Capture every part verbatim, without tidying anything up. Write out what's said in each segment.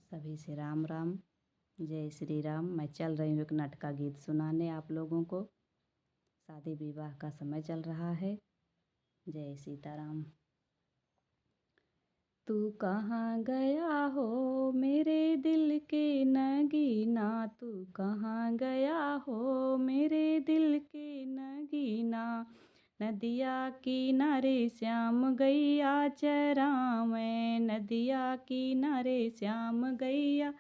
सभी से राम राम, जय श्री राम। मैं चल रही हूँ एक नटका गीत सुनाने आप लोगों को। शादी विवाह का समय चल रहा है। जय सीताराम। तू कहाँ गया हो मेरे दिल के नगीना, तू कहाँ गया हो मेरे दिल के नगीना। नदिया किनारे श्याम गैया चरावे, नदिया किनारे श्याम गैया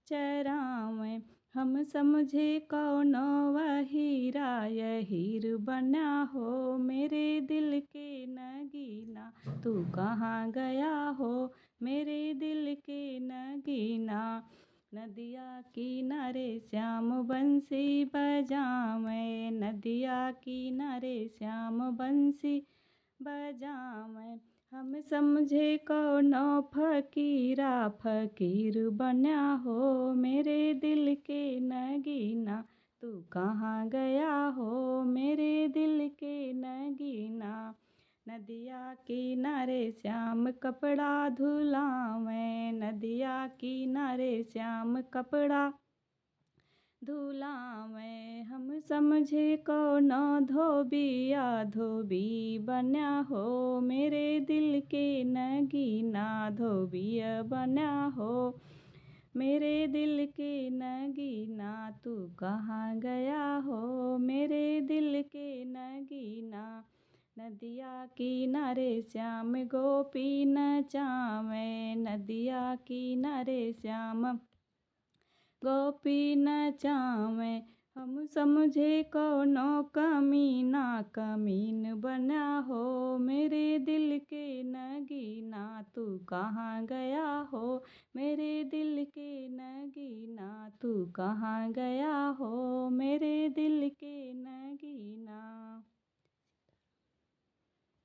चरावे। हम समझे कौनो वहीरा, यहीर बना हो मेरे दिल के नगीना। तू कहाँ गया हो मेरे दिल के नगीना। नदिया किनारे श्याम बंसी बजावे, नदिया किनारे श्याम बंसी बजावे। हम समझे कौनो फकीरा, फकीर बना हो मेरे दिल के नगीना। तू कहाँ गया हो मेरे दिल के नगीना। नदिया किनारे श्याम कपड़ा धुलावे, नदिया किनारे श्याम कपड़ा धुलावे। हम समझे कौनो धोबिया, धोबी बना हो मेरे दिल के नगीना, धोबिया बना हो मेरे दिल के नगीना। तू कहाँ गया हो मेरे दिल के नगीना। नदिया किनारे श्याम गोपी नचावे, नदिया किनारे श्याम गोपी नचावे। हम समझे कौनो कमीना, कमीन बना हो मेरे दिल के नगीना। तू कहाँ गया हो मेरे दिल के नगीना, तू कहाँ गया हो मेरे दिल के न